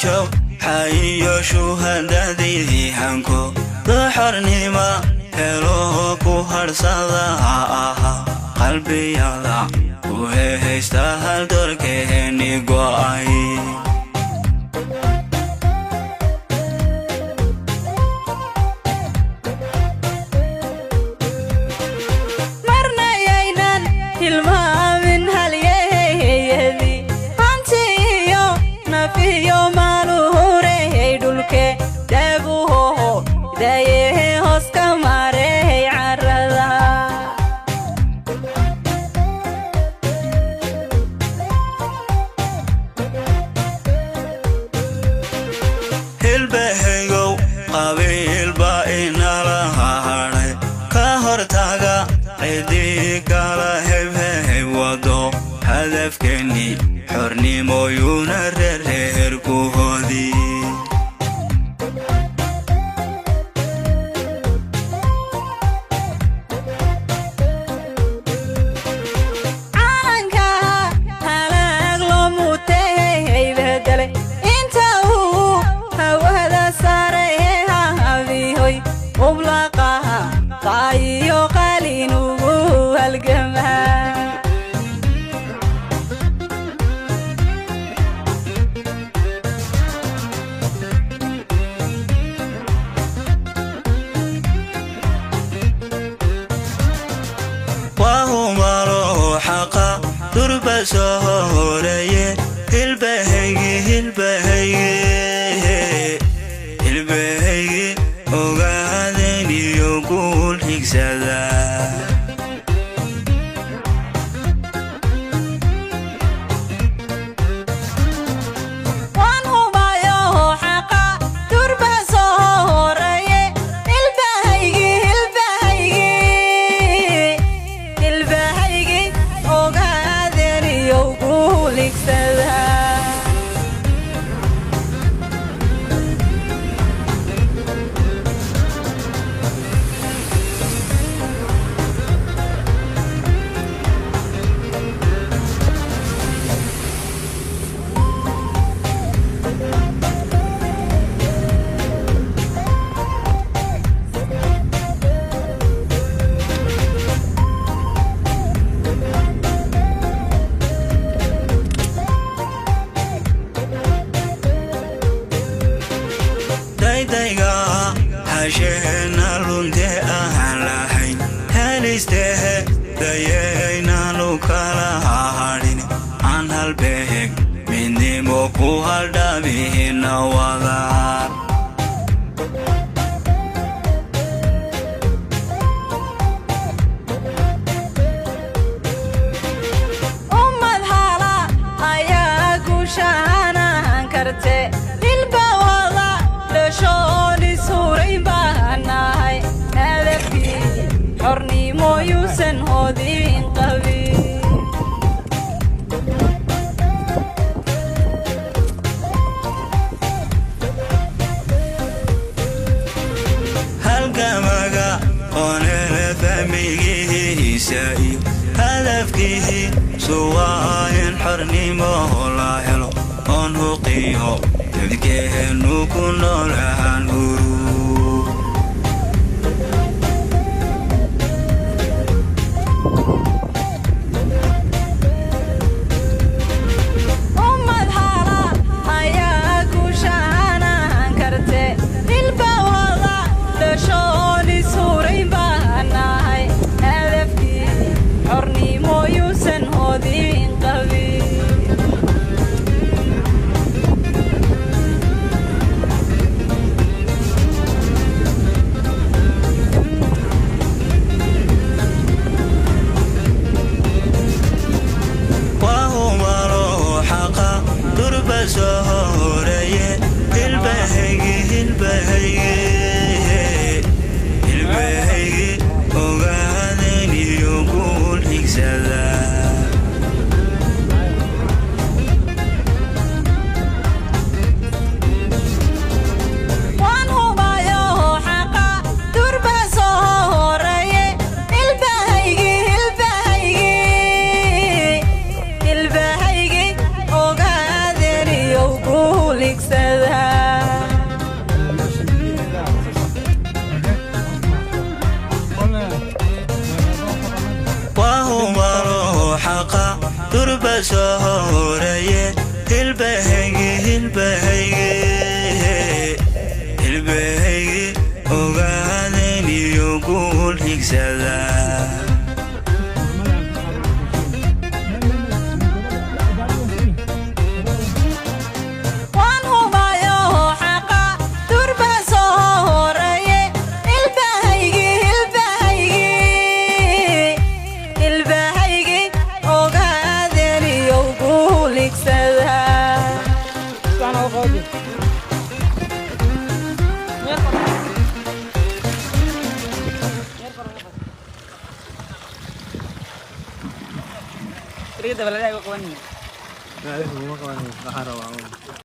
Jawxaiyo shuhadadii hanko xornima helo ku harsada aha qalbiyada ku hehaysta haldorkeeni go'ay. Marna yaynan hilmaamin halyeyadii hanti iyo nafiyo maaluhurehey dhulke daabuhoho dayehe hoos ka mareey carada. Hilbahaygow, qabiilba inala hadhay ka hortaga cidii kala hebheheb wado hadafkeenni xornimoyuuna reerreer ku hodi. Calanka halaag loo muteey bedelay inta uu hawada saaray habihoy ublaqaha qaayiyo qalin ugu halgamaa. Waa humalo xaqa durba soo horeeye. Hilbahaygi, hilbahaygi, hilbahaygi, ogaadeniyo guul xigsada. Waan hubayo xaqa durba soo horeeye. Hilbahaygi, hilbahaygi, hilbahaygi, ogaadeniyo guuligsada. Daydayga hasheena lunte ahaan lahayn helistehe dayaynaanu kala hadhin aan halbeeg midnimo ku haldhabihina wadaar. Ummad hala ayaa guushaanahan karte. Hilba wada dhashoon ishuray baanahay, hadafkii xornimo yuusan hodin qabin. Halgamaga onele fahmigihiisa iyo hadafkiihii suwaa in xornimo la helo oon huqiyo dabkeenu ku noolahaan huru. Ummad hala ayaa guushaanahan karte. Hilba wada dhashoon ishuray baanahay, hadafkii xornimo yuusan hodin qabin. Iga dabaladaa igu qabanin. Kuma qabanay, waxaan rabaa.